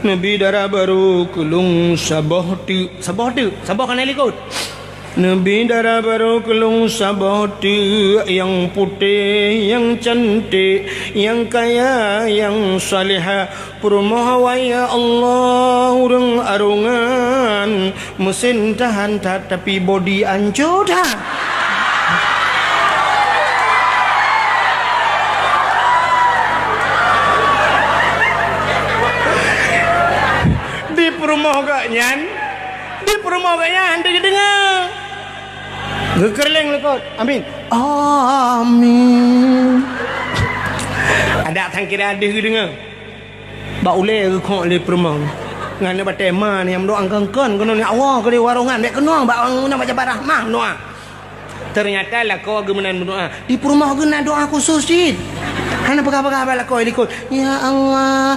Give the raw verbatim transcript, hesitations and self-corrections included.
Neubi dara barô keu lôn saboh teuk. Saboh teuk? Saboh ka na likot. Neubi dara barô keu lôn saboh teuk, nyang putéh, nyang canték, nyang kaya, nyang salihah. Peurumoh awai, ya Allah, ureuëng arongan, meusen tahan that, tapi bodi anco that. Di peurumoh gobnyan, di peurumoh gobnyan, hana geudeungoe. Geukeureuléng likot. Amin. Amin. Adak sangkira deuh geudeungoe. Bak ulée geukhok lé peurumoh. Ngon batée ma nyang meudoá kon-kon keunoe, "Ya Allah, keudeh warongan, bék keunoe bak ureuëng bak jabat rahmah meudoá." Teunyata lakoe geuh meunan meudoá. Di peurumoh geuh na doá khusos cit. Hana peugah-peugah bak lakoe likot. "Ya Allah,